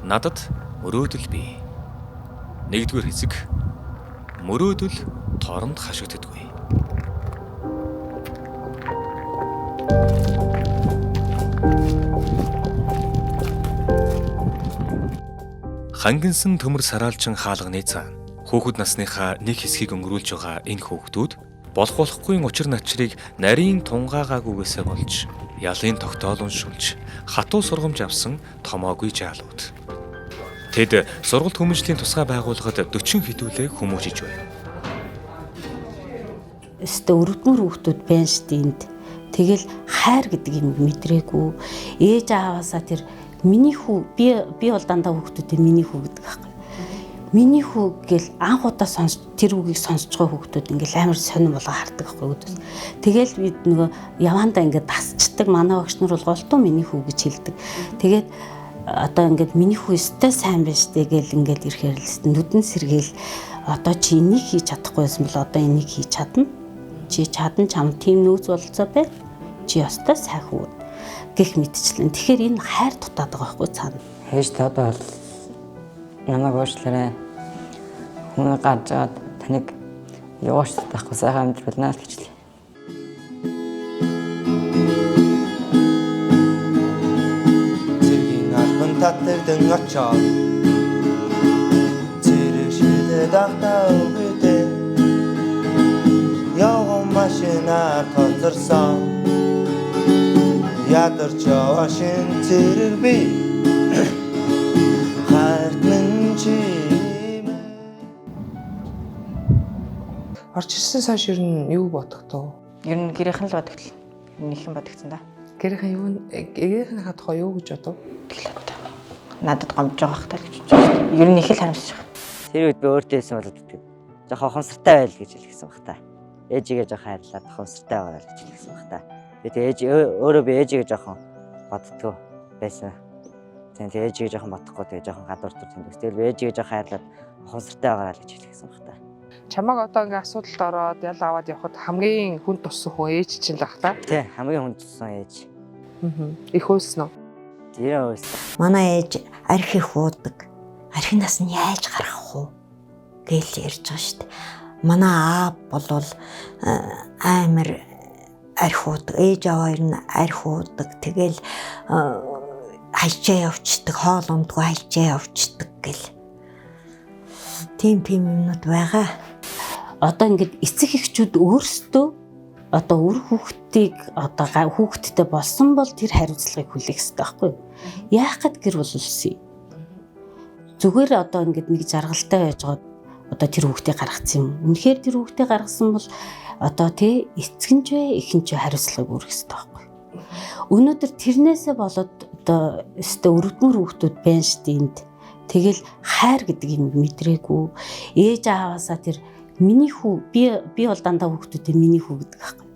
Надад мөрөөдөл бий. Нэгдүгээр хэсэг мөрөөдөл торонд хашигддаггүй. Хангинсан төмөр сараалжин хаалганы цаана хүүхэд насныхаа нэг хэсгийг өнгөрүүлж байгаа энэ хүүхдүүд болох болохгүй учир начрыг нарийн тунгаагаагүйгээсээ болж ялын тогтоол уншуулж хатуу сургамж авсан томоогүй жаалууд. Тэд сургалт хүмүүжлийн тусгай байгууллагад 40 хэдүүлээ хүмүүжиж байна. Өстө өрөвдмөр хүүхдүүд байна шүү дээ энд. Тэгэл хайр гэдэг юм мэдрээгүй. Ээж ааваасаа тэр миний хүү би бол дандаа хүүхдүүдэд миний хүү гэдэг байхгүй. Миний хүү гэл анх удаа сонс тэр үгийг сонсож байгаа хүүхдүүд ингээл амар сонир болго хардаг байхгүй үүдээс. Тэгэл бид нөгөө явандаа ингээд дасчдаг. Манай багш нар бол голтуу миний хүү гэж хэлдэг. Тэгээд одоо ингээд миний хүү өстой сайн байж тээ гэл ингээд ирэхээр л нүдэн сэргээл одоо чи энийг хийж чадахгүй байсан бол одоо энийг хийж чадна. Чи чадан чам тийм нөөц бололцоо бай. Чи ёстой сайн хүү гэх мэтчлэн. Тэгэхээр энэ хайр дутаад байгаа байхгүй цаана. Ээж таад бол намайг уучлаарай. Хүн гарч агаад таныг яваач татахгүй сайхан амьдрал болно л гэж хэлээ. Цэргийн албан татагдан очоод цэрэг шидэд ахтаа өгдөө явган машинаар тоцорсон ядарч яваа шин цэрэг би хайртан чимээ. Орж ирсэн хойш ер нь юу бодогдов? Ер нь гэрийнхэн л бодогдол. Ер нь ихэн бодогдсон да. Гэрийнхэн юу гэрийнхээ тухай юу гэж бодов? Тэгэл одоо надад гомдож байгаа хта л гэж бодож байна шүү дээ. Ер нь их л харамсаж байгаа. Тэр үед би өөртөө хэлсэн болоод итгэв. Жохоо ухамсартай байл гэж хэлсэн баг та. Ээжигээ жоох хайрлаад ухамсартай байгаа гэж хэлсэн баг та. Би тэг ээж өөрөө би ээжигээ жоохон боддгоо байсан. Тэг ээжигээ жоохон бодохгүй тэг жоохон гадуур төр тэмдэг. Тэгэл би ээжигээ жоохон хайрлаад ухамсартай байгаа л гэж хэлсэн баг та. Чамаг одоо ингээ асуудалд ороод ял аваад явхад хамгийн хүн туссан хүн ээж чинь л ах та. Тий, хамгийн хүн туссан ээж. Аа. Их хөөсөн үү? Тэр хөөсөн. Манай ээж арх их уудаг. Архинаас нь яаж гаргах вэ гээл ярьж байгаа шүү дээ. Манай аав болвол амар арх уудаг. Ээж аваа ер нь арх уудаг. Тэгэл хайчаа явцдаг, хоол ундгүй хайчаа явцдаг гэл. Тийм юмнууд байгаа. Одоо ингээд эцэг эхчүүд өөрсдөө одоо үр хүүхдийг одоо хүүхэдтэй болсон бол тэр хариуцлагыг хүлээх хэрэгтэй байхгүй юу? Яах гээд гэр бүл үлсэн юм? Зүгээр одоо ингээд нэг жаргалтай байж байгаа одоо тэр хүүхдээ гаргацсан юм. Үнэхээр тэр хүүхдээ гаргасан бол одоо тий эцэг нь ч вэ, эх нь ч хариуцлагыг үүрэх хэрэгтэй байхгүй юу? Өнөөдөр тэрнээсээ болоод одоо өстө өрөвдмөр хүүхдүүд байна шүү дээ энд. Тэгэл хайр гэдэг юм мэдрээгүй. Ээж ааваасаа тэр миний хүү би бол дандаа хүүхдүүдэд миний хүү гэдэг байхгүй.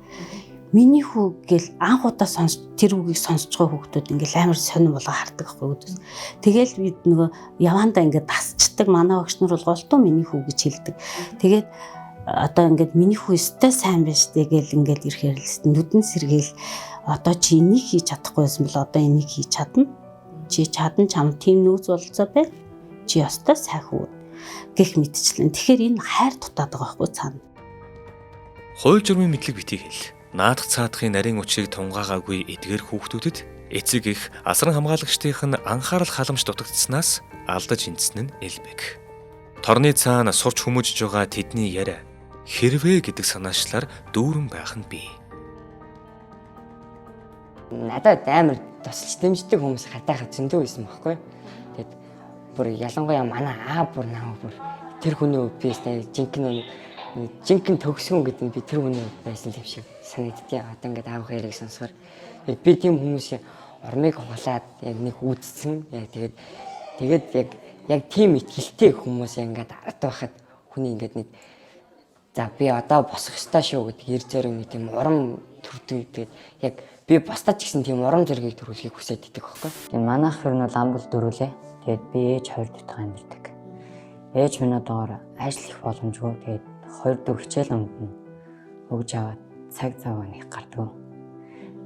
Миний хүү гэл анх удаа сонс тэр үгийг сонсож байгаа хүүхдүүд ингээл амар сонир болго хардаг байхгүй үүдээс. Тэгэл бид нөгөө явандаа ингээд дасчдаг. Манай багш нар бол голтуу миний хүү гэж хэлдэг. Тэгээд одоо ингээд миний хүү өстой сайн байж тээ гэл ингээд ирэхээр л нүдэн сэргээл одоо чи энийг хийж чадахгүй байсан бол одоо энийг хийж чадна. Чи чадан чам тийм нөөц бололцоо бай. Чи ёстой сайн хүү гэх мэтчлэн. Тэгэхээр энэ хайр дутаад байгаа байхгүй цаана. Хууль журмын мэдлэг битгий хэл. Наадах цаадахын нарийн учрыг тунгаагаагүй эдгээр хүүхдүүдэд эцэг их асран хамгаалагчдын нь анхаарал халамж дутагдсанаас алдаж эндсэн нь элбэг. Торны цаана сурч хүмүүжиж байгаа тэдний яриа хэрвээ гэдэг санаачлаар дүүрэн байх нь бий. Надад амар тусалж дэмждэг хүмүүс хатаахад зөндөө байсан байхгүй. Тэгэд бүр ялангуяа манай аа бүр намайг бүр тэр хүний хувьд би жинхэнэ жинхэнэ төгсгөн гэдэг нь би тэр хүний хувьд байсан юм шиг санагддیں۔ Одоо ингээд аав хэрэг сонсохоор би тийм хүмүүсийн ормыг хугалаад яг нэг үдцсэн. Яг тэгээд яг тийм итгэлтэй хүмүүс ингээд ард байхад хүний ингээд нэг за би одоо босох ёстой шүү гэдэг ер зориг нэг тийм урам төрдөг. Тэгээд яг би бусдад ч гэсэн тийм урам зоригийг төрүүлэхийг хүсээд идэг байхгүй. Тэгээд манайх ер нь бол амбал дөрүлээ. Тэгээд би ээж хоёр дахь амьдардаг. Ээж минь одоогоор ажил их боломжгүй. Тэгээд хоёр дүү хичээл номд нь өгж аваад цаг зав нэг гардаг.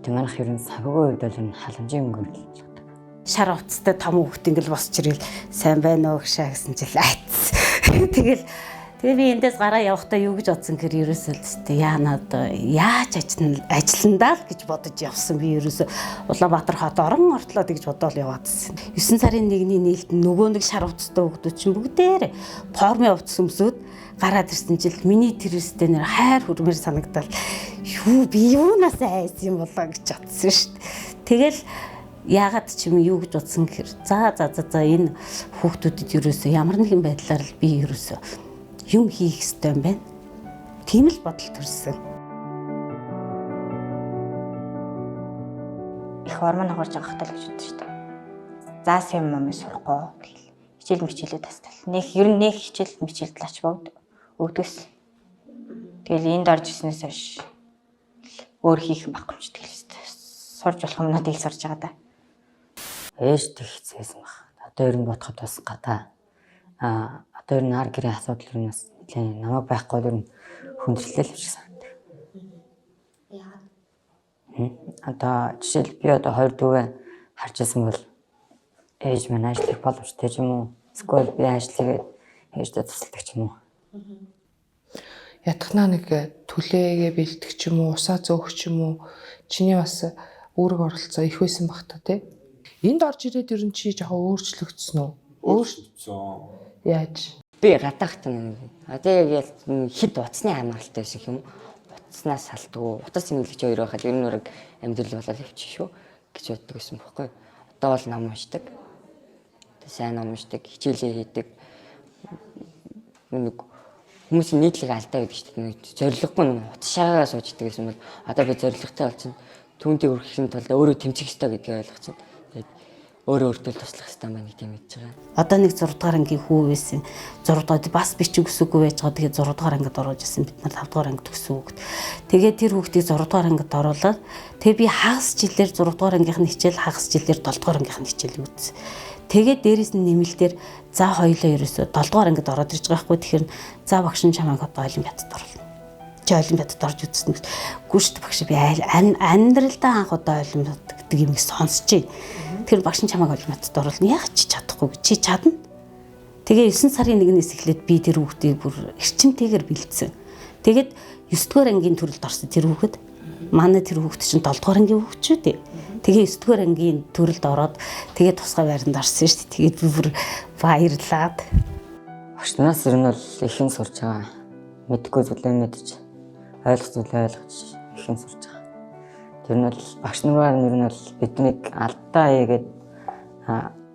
Тэгээд манайх ер нь санхүүгийн хувьд бол энэ халамжийн өнгө хөдөлж байгаа. Шар хувцастай том хүүхэд ингээл босч ирэл сайн байна уу гшаа гэсэн чил айц. Тэгэл тэгээ би эндээс гараа явахдаа юу гэж бодсон гэхээр ерөөсөө л тест яана одоо яаж ажилландаа л гэж бодож явсан. Би ерөөсөө Улаанбаатар хот орон ортлоо гэж бодоол яваадсэн. 9 сарын 1-ний нээлт нөгөө нэг шар хувцастай хүүхдүүд чинь бүгдээр формын хувцас өмсөөд гараад ирсэн чил миний тэрстэй нэр хайр хүрмээр санагдал юу би юунаас айсан юм болоо гэж бодсон шүү дээ. Тэгэл яагаад ч юм юу гэж бодсон гэхээр за за за за энэ хүүхдүүдэд ерөөсөө ямар нэгэн байдлаар л би ерөөсөө юм хийх ёстой юм байна. Тийм л бодол төрсөн. Их ормон хурж байгаа хтал гэж бодсон шүү дээ. Заасан юм юм сурахгүй. Тэгэл хичээл мичээлээ тастал. Нэх ер нь нэх хичээл мичээл талаач богд өгдөөс. Тэгэл энд орж ирснээс хойш өөр хийх юм байхгүй юм чи тэгэл сурж болох юмнууд ил сурж байгаа да. Ээж тэг хэцээсэн баг. Одоо ер нь бодоход бас гадаа. Одоо ер нь ар гэрийн асуудал ер нь бас нэлээд намайг байхгүй ер нь хүндрэлтэй л юм шиг санагдав. Яагаад? Одоо жишээл би одоо хоёр дүүгээ харж исэн бол ээж маань ажил хийх боломжтой ч юм уу. Эсвэл би ажил хийгээд ээждээ тусалдаг ч юм уу. Ятгахнаа нэг түлээгээ бэлтгэх ч юм уу, усаа зөөх ч юм уу. Чиний бас үүрэг оролцоо их байсан бах та тий. Энд орж ирээд ер нь чи жоохон өөрчлөгдсөн үү? Өөрчлөгдсөн. Яаж? Би гадаахт нэг одоо яг хэд утасны хамааралтай байсан юм. Утаснаас салдгүй. Утас цэнгэлж хоёр байхад ер нь үрэг амьдрал болоод явчих шүү гэж боддог байсан бохгүй. Одоо бол ном уншдаг. Сайн ном уншдаг, хичээлээ хийдэг. Нэг хүмүүсийн нийтлэг алдаа гэдэг чинь нэг зориггүй нэг утас шагаагаа сууждаг гэсэн бол одоо би зоригтой болсон. Түүнтэй хүрэхин тулд өөрөө тэмцэх ёстой гэдгийг ойлгосон. Тэгээд өөрөө өөртөө туслах ёстой байна гэдгийг мэдж байгаа. Одоо нэг 6 дугаар ангийн хүү байсан. 6 дугаар бас бичиг өсөөгүй байж байгаа. Тэгээд 6 дугаар ангид оруулж ирсэн. Бид нар 5 дугаар анги төгссөн хүүхэд. Тэгээд тэр хүүхдийг 6 дугаар ангид оруулаад тэгээд би хагас жилээр 6 дугаар ангийнх нь хичээл, хагас жилээр 7 дугаар ангийнх нь хичээл үзсэн. Тэгээд дээрэс нь нэмэлтээр за хоёлоо ерөөсөө 7 дугаар ангид ороод ирж байгаа хгүй. Тэгэхээр за багш нь чамайг одоо олимпиадад оруулна. Чи олимпиадад орж үзсэн гэж. Үгүй шүү дээ багш би амьдралдаа анх удаа олимпиад гэдэг юм сонсч байна. Тэр багш нь чамайг олимпиадад оруулна. Яг чи чадахгүй чи чадна. Тэгээ 9 сарын 1-ээс эхлээд би тэр хүүхдийг бүр эрчимтэйгээр бэлдсэн. Тэгээд 9 дугаар ангийн төрөлд орсон тэр хүүхэд. Манай тэр хүүхд чинь 7 дугаар ангийн хүүхд шүү дээ. Тэгээ 9 дугаар ангийн төрөлд ороод тэгээ тусгай байранд орсон шүү дээ. Тэгээд би бүр баярлаад. Багш нараас ер нь бол ихэн сурч байгаа. Мэдгүй зүйлээ мэдж, ойлгох зүйлээ ойлгож ихэн сурч байгаа. Тэр нь бол багш нараар ер нь бол биднийг алдаа хийгээд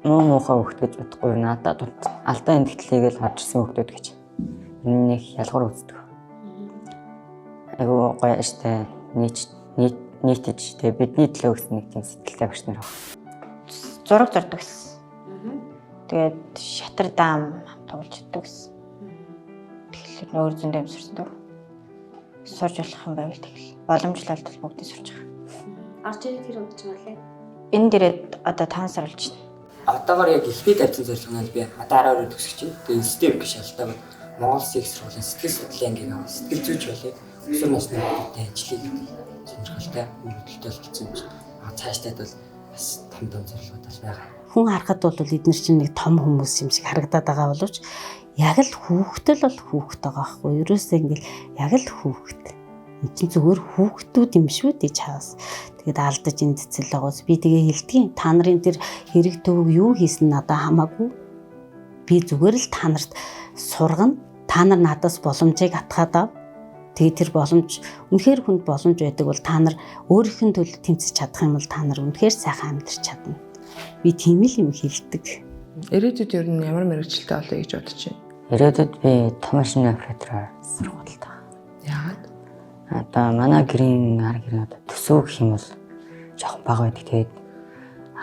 муу муухай хүүхд гэж бодохгүй ер нь алдаа эндэгтэл хийгээл орж ирсэн хүүхдүүд гэж. Ер нь нэг ялгуур үздэг. Айгуу гоё аштай нийтж тэгээ бидний төлөө гэсэн нэг тийм сэтгэлтэй багш нар байна. Зураг зурдаг гэсэн. Тэгээд шатар даам тоглож идэг гэсэн. Тэгэхээр өөр зөндөө юм сурсан дөө. Сурж болох юм байвал тэгэл боломжтой бол бүгдийг сурч байгаа. Орж ирээд тэр удаж байгаа лээ. Энэ дээрээ одоо 5 сар болж байна. Одоогоор яг ихний тавьсан зорилго нь би одоо 12 төгсөж байна. Тэгээ STEM гэж шалтгаан Монгол Улсын их сургуулийн сэтгэл судлалын ангийг аваад сэтгэл зүйч болъё. Өсвөр насны хүүхдүүдтэй ажиллая гэдэг сонирхолтой мөрөдөлтэй болчихсон юм чинь. Цаашдаад бол бас том том зорилгод бол байгаа. Хүн харахад бол эдгээр чинь нэг том хүмүүс юм шиг харагдаад байгаа боловч яг л хүүхдэл бол хүүхэд байгаа байхгүй. Ерөөсөө ингээл яг л хүүхэд. Энд чинь зүгээр хүүхдүүд юм шүү дээ чаас. Тэгээд алдаж энэ цэцэл байгаас би тэгээ хэлдгийн. Та нарын тэр хэрэг төвөг юу хийсэн надад хамаагүй. Би зүгээр л та нарт сургана. Та нар надаас боломжийг атгаад ав. Тэгээд тэр боломж үнэхээр хүнд боломж байдаг бол та нар өөрийнх нь төлөө тэмцэж чадах юм бол та нар үнэхээр сайхан амьдарч чадна. Би тийм л юм хэлдэг. Ирээдүйд ер нь ямар мэргэжилтэй болъё гэж бодож байна? Ирээдүйд би том машины оператороор сурах бодолтой. Яагаад? Одоо манай гэрийн ар гэрийн одоо төсөв гэх юм бол жоохон бага байдаг. Тэгээд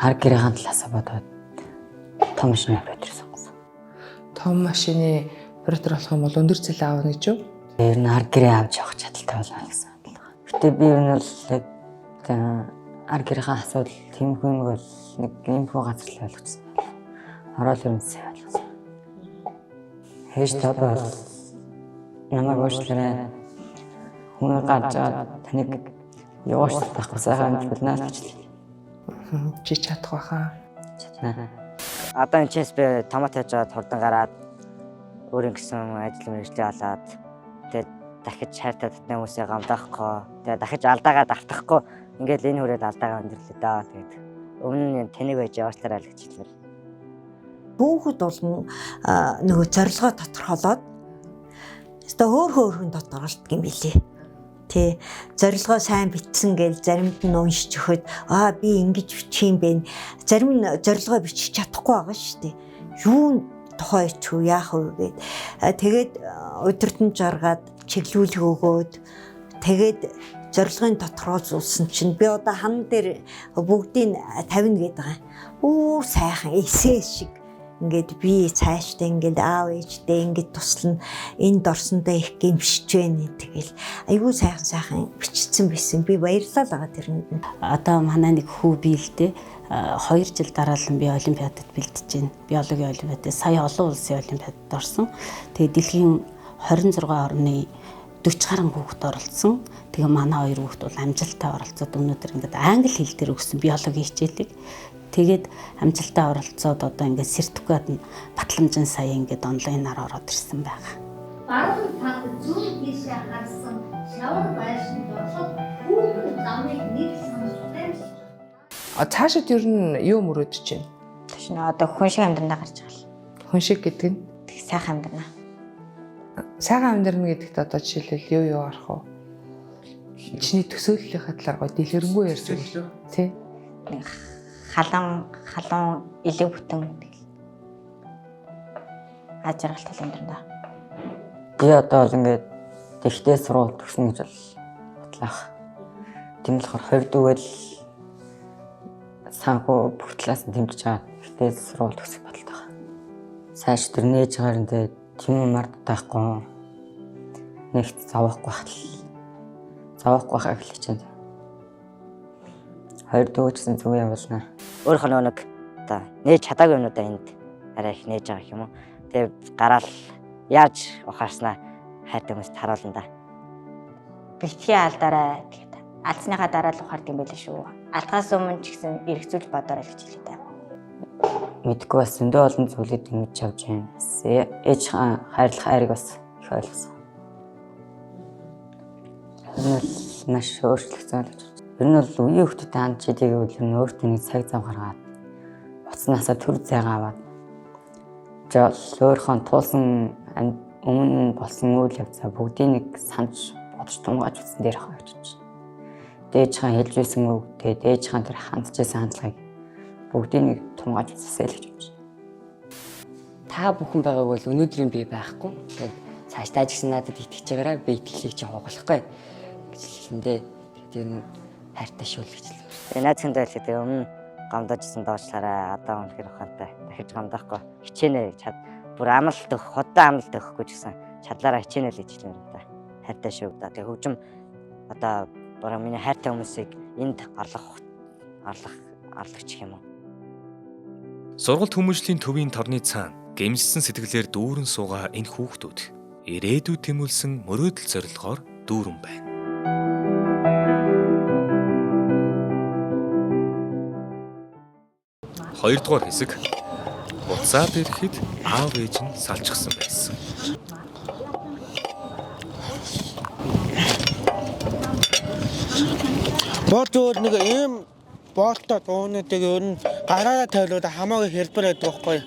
ар гэрийн талаасаа бодоод том машины оператор сонгосон. Том машины оператор болох юм бол өндөр цалин авна гэж юу? Ер нь ар гэрээ авч явах чадaltaй болно гэсэн бодлого. Гэтэ би ер нь бол яг ар гэрийн асуудал тиймэрхүү юм бол нэг иймэрхүү газар л ойлгочихсон. Ороод ер нь сайн ойлгосон. Хэж тод бол намайг уучлаарай. Хүн гарч байгаа таныг явуулах байхгүй сайхан амьдрал гэж. Чи чадах байхаа. Чадна. болно. Одоо энэ чээс би томат хийж аваад хурдан гараад өөр ингэсэн ажил мэргэжлээ олоод тэгээд дахиж хайртай татны хүмүүсээ гамдаахгүй, тэгээд дахиж алдаагаа давтахгүй ингээд энэ хүрээд алдаагаа өндөрлөө даа. Тэгээд өмнө нь тэнэг байж яваачлаарай л гэж хэлмээр. Хүүхэд бол нөгөө зорилгоо тодорхойлоод өстой хөөрхөн тодорхойлдог юм билээ. Тэ зорилгоо сайн бичсэн гээл заримд нь уншиж өгөхөд аа би ингэж бичих юм бэ. Зарим нь зорилгоо бичих чадахгүй байгаа шүү дээ. Юу тухай ч үү яах вэ гээд тэгээд удирдамж гаргаад чиглүүлэг өгөөд тэгээд зорилгын тодорхойлуулсан чинь би одоо хан дээр бүгдийг тавина гээд байгаа. Үу сайхан эсээ шиг ингээд би цаашдаа ингээд аав ээждээ ингээд туслана, энд орсондоо их гимшиж байна тэгэл айгүй сайхан сайхан бичсэн байсан. Би баярлалаа л байгаа тэрэнд нь. Одоо манай нэг хүү би л дээ 2 жил дараалан би олимпиадад бэлдэж байна. Биологийн олимпиадад сая олон улсын олимпиадад орсон. Тэгээ дэлхийн 26 орны 40 гаруй хүүхэд оролцсон. Тэгээ манай хоёр хүүхэд бол амжилттай оролцоод өнөөдөр ингээд англи хэл дээр өгсөн биологийн хичээлийг. Тэгээд амжилттай оролцоод одоо ингээд сертификат нь батламжин сая ингээд онлайнаар ороод ирсэн байгаа. Баруун талд зүүн тийшээ харсан шавар байшин дурсаад хүүхэн замыг нэг сонстой. А цаашид ер нь юу мөрөөдөж байна? Тэш нөө одоо хүн шиг амьдрнаа гарч байгаа л. Хүн шиг гэдэг нь Тэг сайхан амьдрнаа. Сайхан амьдрна гэдэгт одоо жишээлбэл юу юу арах вэ? Чиний төсөөллийнхаа талаар гоё дэлгэрэнгүй ярьж өгч. Тий. Нэг халуун халуун элэг бүтэн тэгэл аз жаргалтай амьдрнаа. Би одоо бол ингээд тэгтээ сургууль төгснө гэж бол бодлоо. Тийм болохоор 20 дүүгээл санхүү бүх талаас нь дэмжиж байгаа. Тэгтээ сургууль төгсөх бодолтой байгаа. Цааш тэр нээж байгаа юм дээр тийм юм мартахгүй. Нэгт зовохгүй байх л зовохгүй байхыг л хичээнэ. 2 дүү гэсэн зүг явуулна. Өөрийнх нь нэг одоо нээж чадаагүй юмнуудаа энд арай их нээж байгаа юм уу. Тэгээ гараал яаж ухаарснаа хайртай хүмүүст харуулна да. Битгий алдаарай тэгээд алдсныхаа дараа л ухаард юм байлээ шүү. Алдахаас өмнө ч гэсэн эргцүүлж бодоорой л гэж хэлээ та. Мэдгүй бас зөндөө олон зүйлийг дэмжиж авч байна. Бас ээж хайрлах хайрыг бас их ойлгосон. Тэр нь бол маш өөрчлөгдсөн л гэж байна. Ер нь бол үеийн хүүхдэд хандж идээг бол ер нь өөртөө нэг цаг зав гаргаад уцнаасаа төр зайгаа аваад жол өөрийнхөө туулсан өмнө болсон үйл явцаа бүгдийг нэг санаж бодож тунгааж үзсэн дээр хаа гэж байна. Дээж хаан хэлж байсан үг, тэгээ дээж хаан тэр хандж байсан хандлагыг бүгдийг нэг тунгааж үзсэй л гэж бодож байна. Та бүхэн байгааг бол өнөөдрийн би байхгүй. Тэгээд цаашдаа ч гэсэн надад итгэж байгаарай. Би итгэлийг чи хугалахгүй гэж хэлэндээ. Тэгээд ер нь хайртай шүү л гэж л. Тэгээ найз хүндээ л гэдэг өмнө гомдоожсэн доошлаарай. Одоо үнэхээр ухаантай. Дахиж гомдохгүй. Хичээнэ чад бүр амлалт өгөх, худан амлалт өгөхгүй ч гэсэн чадлаараа хичээнэ л гэж хэлмээр юм да. Хайртай шүү. Тэгээ хөгжим одоо бүр миний хайртай хүмүүсийг энд орлох орлох орлогч юм уу. Сургалт хүмүүжлийн төвийн торны цаана гэмссэн сэтгэлээр дүүрэн суугаа энэ хүүхдүүд ирээдүйд тэмүүлсэн мөрөөдөл зорилгоор дүүрэн байна. Хоёрдугаар хэсэг. Буцаад ирэхэд аав ээж нь салчихсан байсан. Бор зүгээр нэг ийм боолтой дуунуудыг ер нь гараараа тавиулаад хамаагүй хэлбэр байдаг байхгүй.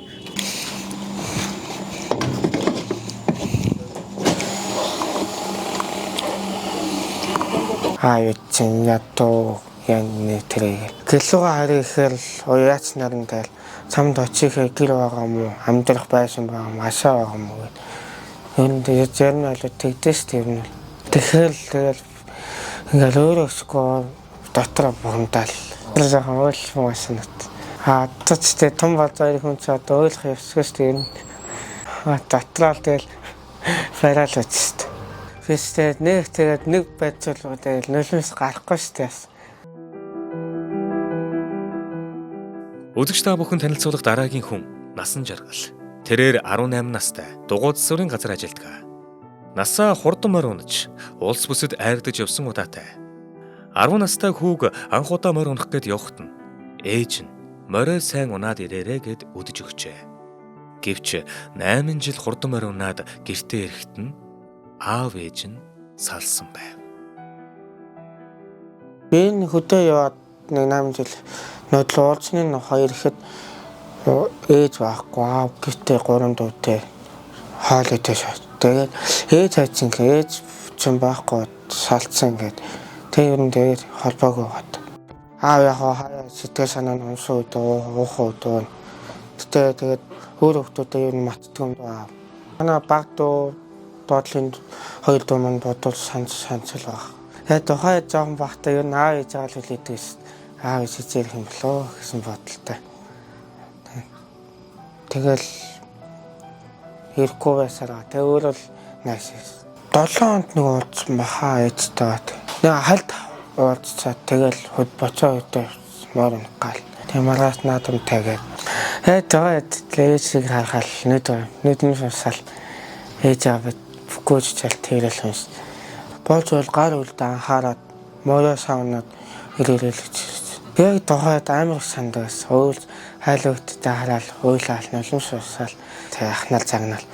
Аа юу чинь ятуу яны тэрэг. Гэлүүгээ харъя гэхээр уяач наран тайл цамд очих гэр байгаа мó амьдрах байшин байгаа мó ашаа байгаа мó гэд. Ер нь тэгээд зарим нь бол тэгдэж шүү дээ ер нь. Тэгэхээр л тэгэл ингээл өөрөө өсөхгүй дотроо бухимдаал. Тэр жоохон ойлгох юм санагт. А одоо ч тэгээд том базар хүн чи одоо ойлгох ёсгүй шүү дээ ер нь. А дотроо л тэгэл бараал үз шүү дээ. Биш тэгээд нэг тэгээд нэг байцуулга тэгэл нулимс гарахгүй шүү дээ. Үзэгч та бүхэн танилцуулах дараагийн хүн Насан Жаргал. Тэрээр 18 настай дугуй засварын газар ажилладаг. Насаа хурдан морь унаж, улс бүсэд айрдаж явсан удаатай. 10 настай хүүг анх удаа морь унах гээд явахад нь ээж нь Морой сайн унаад ирээрэ гэд үдэж өгчээ. Гэвч 8 жил хурдан морь унаад гэртээ ирэхэд нь аав ээж нь салсан байв. Би энэ хөдөө яваад нэг 8 жил нөдөл уулзсны нь хоёр ихэд ээж байхгүй, аав гэртээ 3 дүүтэй хоол идэж шат. Тэгээд ээж хайчин ээж чинь байхгүй салцсан гээд тэг ер нь тэгээд холбоогүй гот. Аав яг хаяа сэтгэл санаа нь уншуу үед уух үед. Гэтэ тэгээд өөр хүмүүстэй ер нь матдаг юм даа. Манай баг дүү доотлын хоёр дүү маань бодвол санаж л баг. Тэгээд тухай жоохон багтаа ер нь аав ээж байгаа л хүлээдэг шээ. Аав ээж хизээ ирэх юм болоо гэсэн бодолтой. Тэгэл ирэхгүй байсараа. Тэг өөр бол найс. 7 онд нэг уулзсан баха ээжтэй. Нэг хальт уулзцаа тэгэл хөд бочоо өдөө мор унгаал. Тэг маргааш наадам тагаад. Тэгээ ээж шиг харахал нүд нь шусаал ээж аав бүкөөж чал тэрэл хүнс. Болж бол гар үлдээ анхаарад моёо саунаад ирээрэл гэж. Яг тухайд амар санддаг байсан. Уйл хайлууттай хараал уйлаал нулимс усаал тэг ахнал загнал.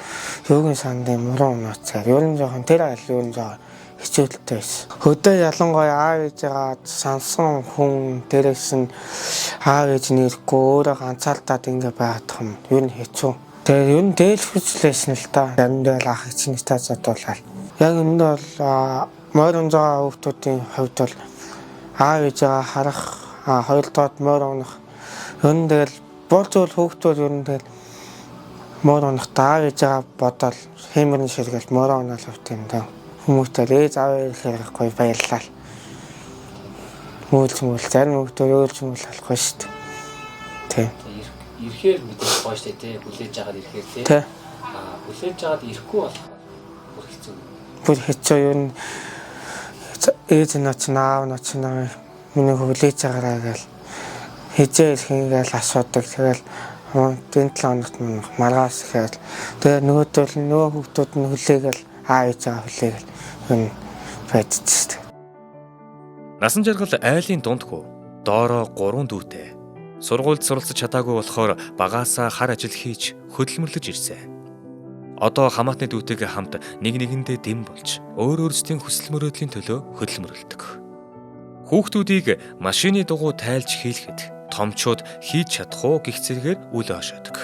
Юугийн сандын муруу унууцаар ер нь жоохон тэр айл ер нь жоохон хичээлтэй байсан. Хөдөө ялангуяа аав ээжигээ сансан хүн дээрээс нь аав ээж нь ирэхгүй өөрөө ганцаардаад ингэ байгаад юм. Ер нь хэцүү. Тэгээ ер нь дээлхүцлээсэн л та. Заримдаа л ах чинь стац задуулаад. Яг үүндээ бол морь унзаа хүүхдүүдийн хувьд бол аав ээжигээ харах, хоёр дахьд морь унах. Ер нь тэгэл бол зүйл хүүхдүүд ер нь тэгэл морь унахтаа аав ээжигээ бодоол хиймэрэн ширгээл морь унаал явт юм даа. Хүмүүстээ ээж аав ирэхээр гоё баярлаа. Мөөлж мөөл зарим хүүхдүүд өөлж мөөл болохгүй шүү дээ. Тий. Ирэхээр мэдээж гоё шүү дээ, тий. Хүлээж агаад ирэхээр тий. Тий. Аа, хүлээж агаад ирэхгүй болохоор бүр хэцүү. Бүр хэцүү ер нь ээж нь очно, аав нь очно. Миний хүлээж агаараа гээл хизээ ирэх юм гээл асуудаг. Тэгэл энэ 7 хоногт маргааш гэхэл тэгээ нөгөөдөл нөгөө хүүхдүүд нь хүлээгээл аав ээжээ хүлээгээл юм байдаг шүү дээ. Насан жаргал айлын дунд хүү доороо 3 дүүтэй. Сургуульд суралцаж чадаагүй болохоор багаасаа хар ажил хийж хөдөлмөрлөж ирсэн. Одоо хамаатны дүүтэйгээ хамт нэг нэгэндээ дэм болж өөр өөрсдийн хүсэл мөрөөдлийн төлөө хөдөлмөрлөдөг. Хүүхдүүдийг машины дугуй тайлж хийлгэхэд томчууд хийж чадах уу гэх зэрэгээр үл ойшоодог.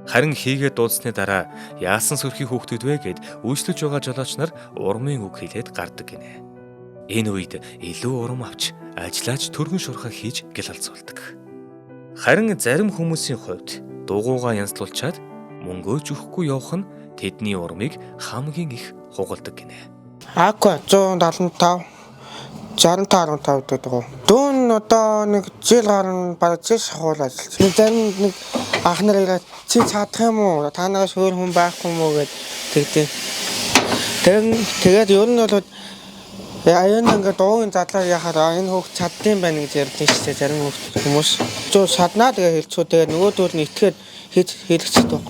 Харин хийгээд дууссаны дараа яасан сөрхий хүүхдүүд вэ гэд үйлчлэж байгаа жолооч нар урмын үг хэлээд гардаг гинэ. Энэ үед илүү урам авч ажиллаж түргэн шуурхай хийж гялалзуулдаг. Харин зарим хүмүүсийн хувьд дугуйгаа янзлуулчаад мөнгөөж өгөхгүй явах нь тэдний урмыг хамгийн их хугалдаг гинэ. Аква 175 65.5 гэдэг үү. Дүүн одоо нэг жил гарна бараг жил шахуул ажиллаж. Нэг зарим нэг ах нар ирээд чи чадах юм уу? Та нараас өөр хүн байхгүй юм уу гэд тэгдэ. Тэгээд ер нь бол аюун ингээд дуугийн задлаар яхаар энэ хүүхд чаддсан байна гэж ярьдэн шүү дээ зарим хүүхд хүмүүс. Зөө шаднаа тэгээ хэлчихүү. Тэгээд нөгөөдөл нь итгээд хийж хэлчихдэг.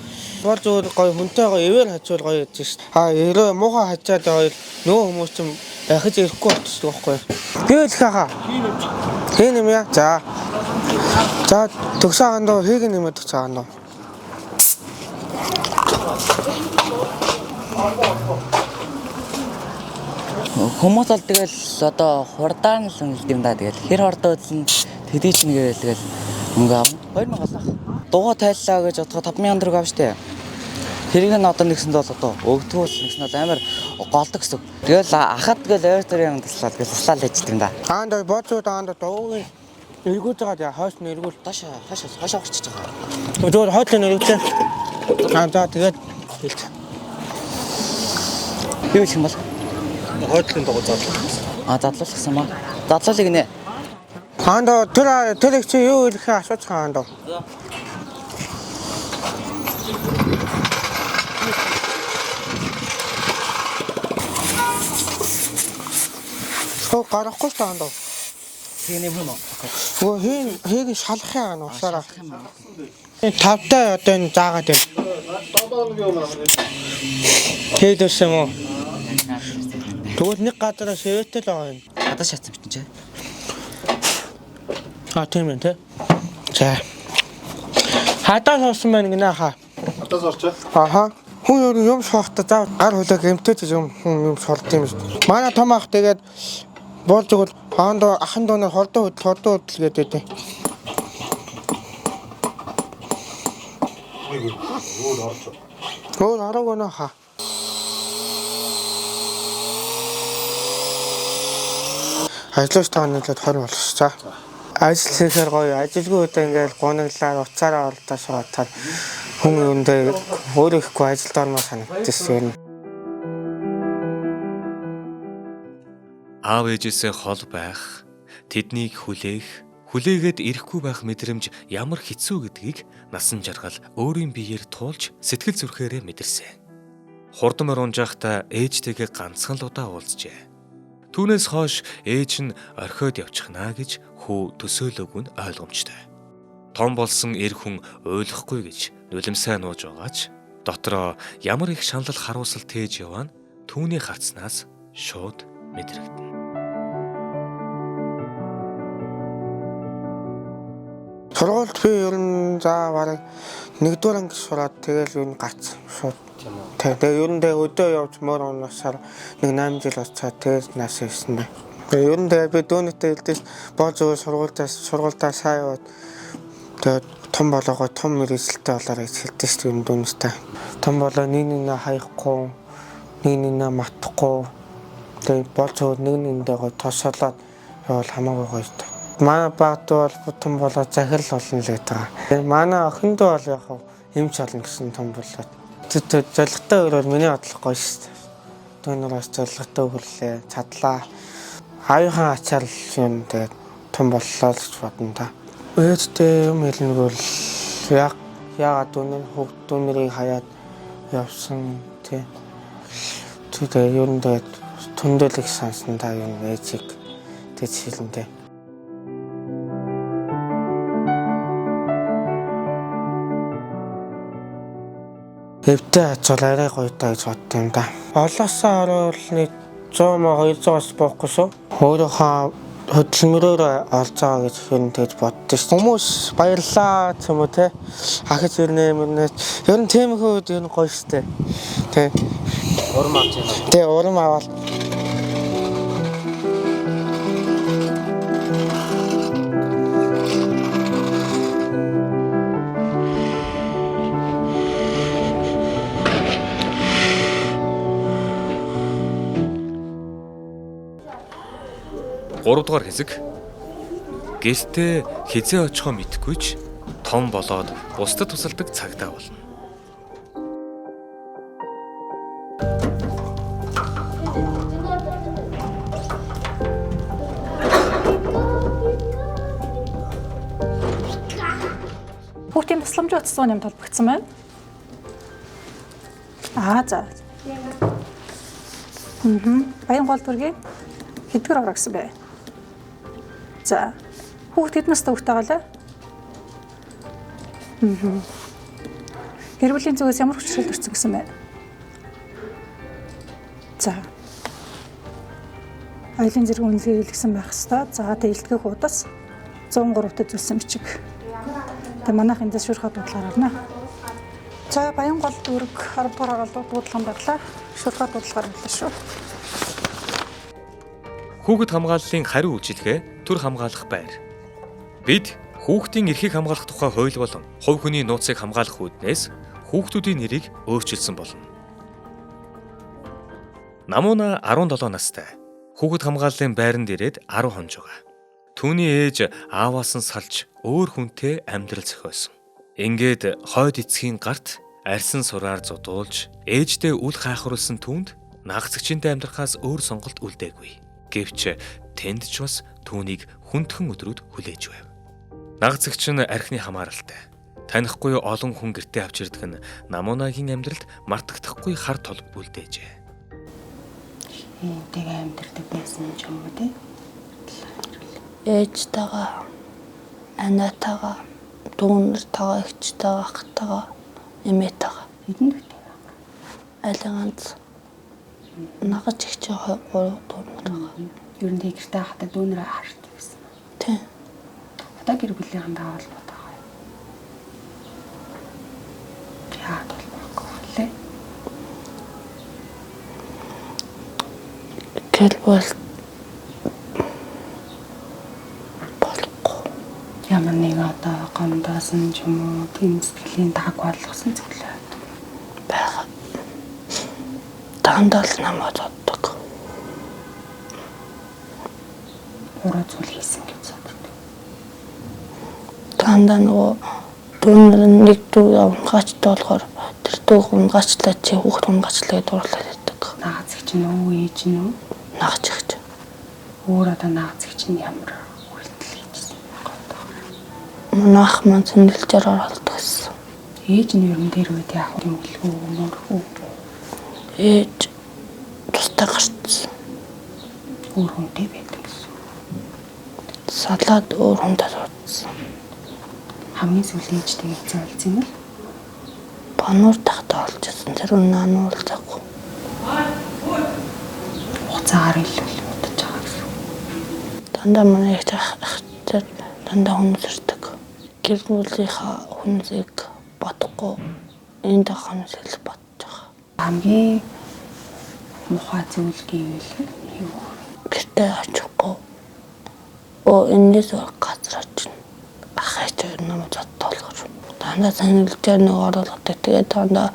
Бол зүгээр гоё хүнтэй гоё ивэр хажуул гоё гэж шүү дээ. А ерөө муухай хажаад байгаа нөгөө хүмүүс чинь ахиж ирэхгүй болчихдог байхгүй юу? Би л хаа. Хин юм яа? За. За төгсөө хандуу хийг нэмээд төгсөө хандуу. Хүмүүс бол тэгэл одоо хурдаар нь л үнэлдэг юм да. Тэгэл хэр хурдан үзэн тэдий чинь гээл тэгэл мөнгө авна. 2000 голох. Дугуй тайллаа гэж бодоход 5000 төгрөг авна штэ. Тэрийг нь одоо нэгсэнд бол одоо өгдгүүл нэгсэн бол амар голдог гэсэн. Тэгэл ахад тэгэл ойр төрийн юм туслаад тэгэл туслаад ажилладаг юм да. Хаанд боцууд хаанд дугуйг эргүүлж байгаа хойш нь эргүүл доош хойш хойш орчиж байгаа. Зүгээр хойдлоо нь эргүүлээ. Аа за тэгээд хэлж. Юу хэлэх юм бол? Хойдлын дугуй задлах. А задлуулах гэсэн маа. Задлуулъя гинэ. Хаанд тэр их чи юу хэлэхээ асууж хаанд. Хөө гарахгүй шүү хаанд. Хийг нэмэх юм уу? Үгүй хийг шалах юм усаараа. Тавтай одоо энэ заагаад байна. Хийдэрсэн юм уу? Тэгвэл нэг газараа шивэтэй л байгаа юм. Гадаа шатсан бичин чи. А тийм ээ тий. За. Хадаа суусан байна гинэ хаа. Хадаас орчоо. Аха. Хүн ер нь юм шоохтой зав гар хүлээг эмтэж юм хүн юм шорд юм шүү. Манай том ах тэгээд буулж өгвөл хаан доо ахан дуунаар хордоо хөдөл хордоо хөдөл гэдэг дээ. Өөр орж. Өөр ороогүй нөө хаа. Ажлууч таа нийлээд 20 болсон. За. Ажил хийхээр гоё. Ажилгүй үедээ ингээл гуниглаар уцаараа оролдоо суугаад хүн юундээ өөрөө ихгүй ажилд ормоор санагдчихсэн юм. Аав ээжээсээ хол байх, тэднийг хүлээх, хүлээгээд ирэхгүй байх мэдрэмж ямар хэцүү гэдгийг насан жаргал өөрийн биеэр туулж сэтгэл зүрхээрээ мэдэрсэн. Хурдан морь унжахдаа ээжтэйгээ ганцхан л удаа уулзжээ. Түүнээс хойш ээж нь орхиод явчихнаа гэж хүү төсөөлөөгүй нь ойлгомжтой. Том болсон эр хүн ойлгохгүй гэж нулимсаа нууж байгаач дотроо ямар их шаналл харуулсал тээж яваа нь түүний харцнаас шууд мэдрэгдэнэ. Сургуульд би ер нь за бараг нэгдүгээр анги сураад тэгэл ер нь гарцсан шууд. Тэгээ ер нь тэгээ өдөө явж мөр унаасаар нэг 8 жил уцаад тэгэл нас ирсэн дээ. Тэгээ ер нь тэгээ би дүүнийтэй хэлдэж боож өгөө сургуульдаа сайн яваад тэгээ том болгоо том мэргэжилтэй болоорой гэж хэлдэж шүү дээ дүүнийтэй. Том болоо нэг нэгнээ хаяхгүй, нэг нэгнээ матахгүй тэгээ болж өгөө нэг нэгэндээ гоо тосолоод явал хамаагүй гоё дээ. Манай багт бол том болоо захирал болно л гэдэг байгаа. Манай охиндоо бол яг эмч болно гэсэн том болоод. Зорилготой өрөөл миний бодлого гоё шүү дээ. Түүнээр бас зорилготой өглөө чадлаа. Аюухан ачаал юм тэгээд том боллоо л гэж бодно та. Ээжтэй юм хэлнэ бол яагаад дүүнэр хүүхд дүүнэрийг хаяад явсан тий. Тэгээд ер нь тэгээд түндэл их сансан та юм ээжийг тэгж хэлнэ дээ. Эвтэй ач бол арай гоё даа гэж боддог юм да. Олоосоо орвол нэг 100 ма 200-аас буухгүй шүү. Өөрийнхөө хөдөлмөрөөр олж байгаа гэж ер нь тэгж боддог шүү. Хүмүүс баярлаа ч юм уу те. Ахиж ирнэ мөрнэ. Ер нь тиймэрхүү үед ер нь гоё шүү дээ. Тэ. Урам авч байна. Тэ урам аваад. Гуравдугаар хэсэг. Гэртээ хизээ очихоо мэдэхгүй ч том болоод бусдад тусалдаг цагдаа болно. Хүүхдийн тусламжийн утас юм толбогдсон байна. Аа за. Баян гол бүргийн хэдгэр ороо гэсэн бэ? За. Хүүхд хэдэн настай хүүхдээ байгаа лээ? Гэр бүлийн зүгээс ямар хүчрхийлэл төрсөн гэсэн бэ? За. Аялын зэрэг үнэлгээ хийлгэсэн байх хэвээр. За, тэг илтгэх удас 103-т зүйлсэн бичиг. Тэг манайх эндээс шүрхэ дуудлагаар орно. За, Баян гол дүүрэг 10 дугаар хагаал дуудлага байглаа. Шүрхэ дуудлагаар орлоо шүү. Хүүхэд хамгааллын хариу үйлчилгээ төр хамгаалах байр. Бид хүүхдийн эрхийг хамгаалах тухай хууль болон хувь хүний нууцыг хамгаалах үүднээс хүүхдүүдийн нэрийг өөрчилсөн болно. Намууна 17 настай. Хүүхэд хамгааллын байранд ирээд 10 хоног байгаа. Түүний ээж ааваас нь салж өөр хүнтэй амьдрал зохиосон. Ингээд хойд эцгийн гарт арьсан сураар зудуулж ээждээ үл хайхруулсан түүнд нагацгчинтэй амьдрахаас өөр сонголт үлдээгүй. Гэвч тэнд ч бас түүнийг хүндхэн өдрүүд хүлээж байв. Нагацгч нь архины хамааралтай. Танихгүй олон хүн гэртээ авч ирдэг нь Намуунагийн амьдралд мартагдахгүй хар толб үлдээжээ. Энтэйгээ амьдардаг байсан ч юм уу те. Ээжтэйгээ, анаатайгаа, дүүнэртэйгээ, эгчтэйгээ, ахтайгаа, эмээтэйгээ. Хэдэн дүүтэй байх? Айлын ганц. Нагаж эгчээ 3 дүүнэр байгаа. Ер нь тэг гэртээ хатаа дүүнэрээ хардаг гэсэн. Тийм. Одоо гэр бүлийнхэнтэй холбоотой байгаа юм. Яагаад болохгүй вэ? Гэр бүл Ямар нэг одоо гомдоосон ч юм уу, тийм сэтгэлийн даг болгосон зүйлээ байгаа. Дандаа л намайг зоддог. Буруу зүйл хийсэн гэж зоддог. Дандаа нөгөө дүүнер нэг дүү унгаач болохоор тэр дүүг унгаачлаа чи хүүхд унгаачлаа гэдээ уурлаад байдаг. Наац их чинь өвөө ээж нь үү? Наач их чинь. Өөр одоо наац их чинь ямар үйлдэл хийжсэн гомдох. Манай ах маань зөндөөлжөөр оролдог гэсэн. Ээж нь ер нь тэр үед яах юм гэлгүй мөрхүү. Ээж тустай гарцсан. Өөр хүнтэй байдаг гэсэн. Салаад өөр хүнтэй суудсан. Хамгийн сүүлийн ээжтэйг эцэг уулзсан юм уу? Бонуур тахтаа олжсэн. Тэр үнэ уулзаагүй. Хугацаагаар илүү л удаж байгаа гэсэн. Дандаа манай их ахчаар дандаа хүмүүс ирдэг. Гэр бүлийнхаа хүмүүсийг бодохгүй энд байгаа хүмүүсийг л бодож байгаа. Хамгийн муухай зүйл гэвэл юу? Гэртээ очихгүй. Оо энэс газар очино. Ах ээж хоёр намайг зодтолгоор. Дандаа санилжаар нэг оруулгадаг. Тэгээд дандаа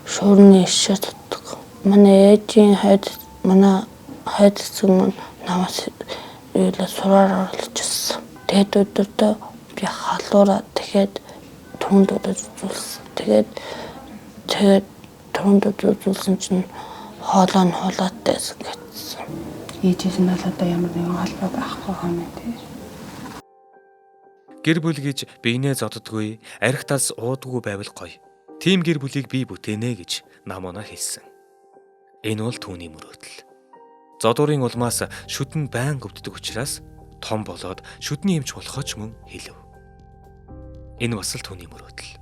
шуурны ишээр дутдаг. Манай ээжийн хайд манай хайд эсэг маань намаас юу л сураар оруулж ирсэн. Тэгээд өдөртөө би халуураа тэгээд түнд удаж үзүүлсэн. Тэгээд түнд удаж үзүүлсэн чинь хоолой нь хулаатайсан гэсэн. Ээжээс нь бол одоо ямар нэгэн холбоо байхгүй юм тий. Гэр бүл гэж биенээ зоддгүй, арх тас уудгүй байвал гоё. Тийм гэр бүлийг би бүтээнэ гэж Намуна хэлсэн. Энэ бол түүний мөрөөдөл. Зодуурын улмаас шүдэн байнга өвддөг учраас том болоод шүдний эмч болохоо ч мөн хэлв. Энэ бас л түүний мөрөөдөл.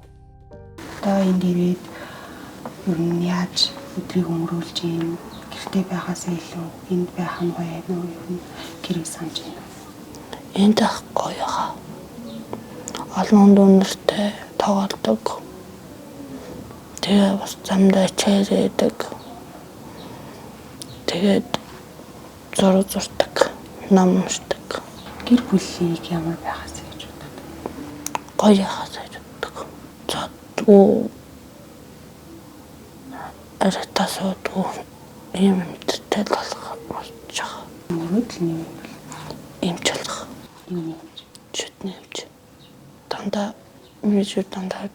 Одоо энд ирээд ер нь яаж өдрийг өнгөрүүлж юм гэрте байхаас илүү энд байх нь гоё юм уу ер нь гэрээ санаж байна. Энд ах гоё хаа. Олон дүнэртэй тоглодог. Тэгээ бас замдаа хичээлээдэг. Тэгээд зураг зурдаг, ном уншдаг. Гэр бүлийг ямар байхаас гэж боддог. Гоё яхаас гэж боддог. Зодгүй арай суудгүй ийм юмтай л болох болж байгаа. Мөрөөдөл нь юу юм бол? Эмч болох. Юуны эмч? Шүдний эмч. Дандаа эмчүүд дандаа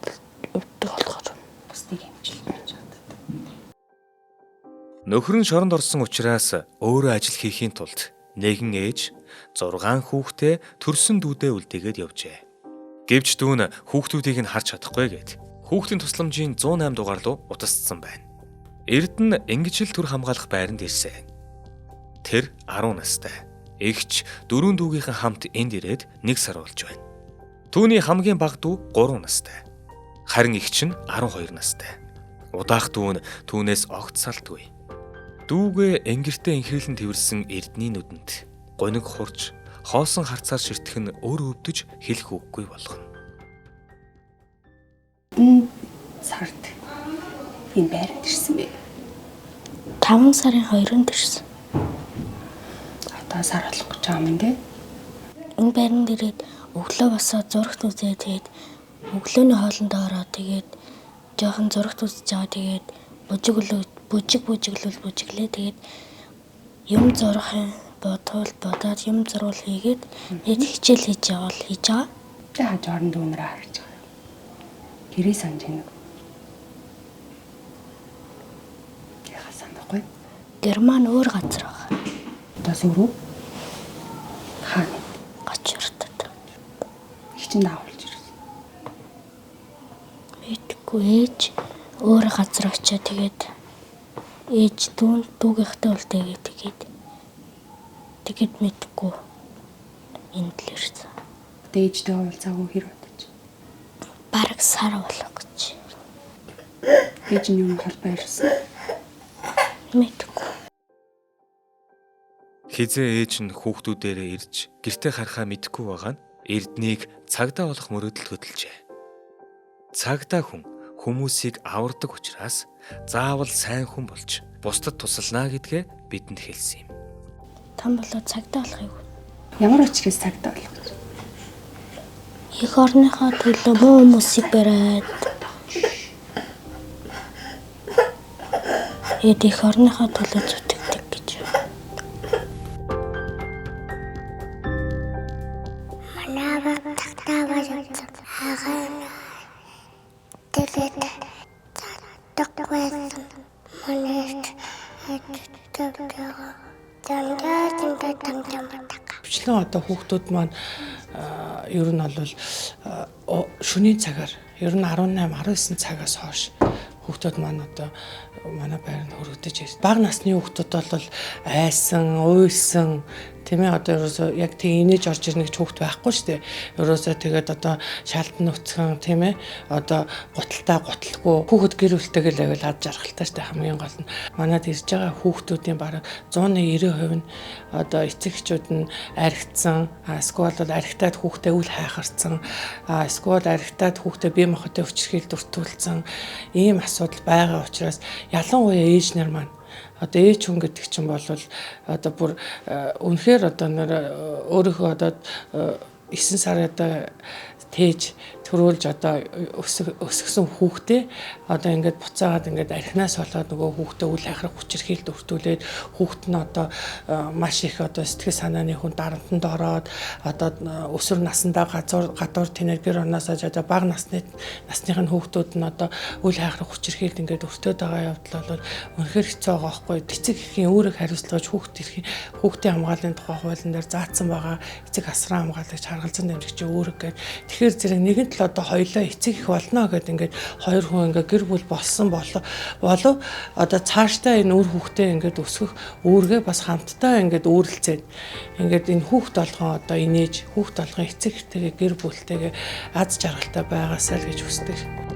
өвддөг болохоор бусдыг эмчилж гэж боддог. Нөхөр нь шоронд орсон учраас өөрөө ажил хийхийн тулд нэгэн ээж 6 хүүхдээ төрсөн дүүдээ үлдээгээд явжээ. Гэвч дүү нь хүүхдүүдийг нь харж чадахгүй гээд хүүхдийн тусламжийн 108 дугаар руу утасцсан байна. Эрдэнэ ингэж л төр хамгаалах байранд ирсэн. Тэр 10 настай. Эгч дөрвөн дүүгийнхэн хамт энд ирээд 1 сар болж байна. Түүний хамгийн бага дүү 3 настай. Харин эгч нь 12 настай. Удаах дүү нь түүнээс огт салтгүй. Дүүгээ энгэртээ инхрийлэн тэрсэн Эрдний нүдэнд гониг хурж, хоосон харцаар ширтэх нь өөр өвдөж хэлэх үггүй болгоно. Энэ сард энэ байранд ирсэн бэ? 5 сарын 2-нд ирсэн. Одоо сар болох гэж байгаа юм тий. Энэ байранд ирээд өглөө босоод зурагт үзээ тэгээд өглөөний хоолндоо ороод тэгээд жоохон зурагт үзэж байгаа тэгээд бүжиглүүл бүжиглээ тэгээд юм зурах бодвол бодоод юм зурвал хийгээд тэгээд хичээл хийж яваал хийж байгаа. За хаж орон дүүнрээ харж байгаа юм. Гэрээ санаж байна уу? Яхаа санахгүй. Герман өөр газар байгаа. Одоо сүрүү? Хаана? Гочртод. Их чинь дагуулж ирсэн. Мэдгүй ээж өөр газар очоо тэгээд ээж дүүгийнхтэй үлдээгээ тэгээд мэдгүй энд л ирсэн. Ээжтэй уулзаагүй хэр удаж? Бараг сар болох гэж. Ээж нь юм холбоо ирсэн. Мэдгүй. Хизээ ээж нь хүүхдүүдээрээ ирж гэртээ харахаа мэдэхгүй байгаа нь Эрднийг цагдаа болох мөрөөдөлд хөдөлжээ. Цагдаа хүн хүмүүсийг авардаг учраас заавал сайн хүн болж бусдад тусалнаа гэдгээ бидэнд хэлсэн юм. Том болоод цагдаа болохыг. Ямар учраас цагдаа болох вэ? Эх орныхоо төлөө муу хүмүүсийг бариад эх орныхоо төлөө зүтгэдэг гэж. Манай цагдаа болсон. Агаа тэгээд чадахгүй байсан. Манай Хвчлэн одоо хүүхдүүд маань ер нь бол шөнийн цагаар ер нь 18 19 цагаас хойш хүүхдүүд маань одоо манай байранд хөрөгдөж ирсэн. Бага насны хүүхдүүд бол айсан, уйлсан тийм ээ, одоо ерөөсөө яг тийм инээж орж ирнэ гэж хүүхд байхгүй шүү дээ. Ерөөсөө тэгээд одоо шалдан нүцгэн тийм ээ, одоо гуталтай гуталгүй хүүхэд гэр бүлтэйгээ л байвал ад жаргалтай шүү дээ. Хамгийн гол нь манад ирж байгаа хүүхдүүдийн бараг 190% нь одоо эцэг эхчүүд нь архицсан, эсвэл бол архитаад хүүхдээ үл хайхарсан, эсвэл архитаад хүүхдээ бие махбодын өвчрхийлд өртүүлсэн ийм асуудал байгаа учраас ялангуяа ээж нар маань одоо ээж хүн гэдэг чинь бол одоо бүр үнэхээр одоо нэр өөрийнхөө одоо 9 сар одоо тээж төрүүлж одоо өсгсөн хүүхдээ одоо ингээд буцаагаад ингээд архинаас болоод нөгөө хүүхдээ үл хайхрах хүчирхийлд өртүүлээд хүүхд нь одоо маш их одоо сэтгэл санааны хүн дарамтанд ороод одоо өсвөр насндаа гадуур тэнэр гэр орноосоо одоо бага насных нь хүүхдүүд нь одоо үл хайхрах хүчирхийлд ингээд өртөөд байгаа явдал бол үнэхээр хэцүү байгаа байхгүй. Эцэг эхийн өөрийг хариуцлагаж хүүхдийн хамгааллын тухай хуулийн дээр заасан байгаа эцэг асран хамгаалагч харгалзан дэмжигчийн үүрэг гээд тэгэхээр зэрэг нэгэн тал одоо хоёлоо эцэг их болно гэд ингээд хоёр хүн ингээд гэр бүл болсон болов одоо цаашдаа энэ үр хүүхдээ ингээд өсгөх үүргээ бас хамтдаа ингээд үүрэлцээд ингээд энэ хүүхд болгон одоо инээж хүүхд болгон эцэг эхтэйгээ гэр бүлтэйгээ аз жаргалтай байгаасай л гэж хүсдэг.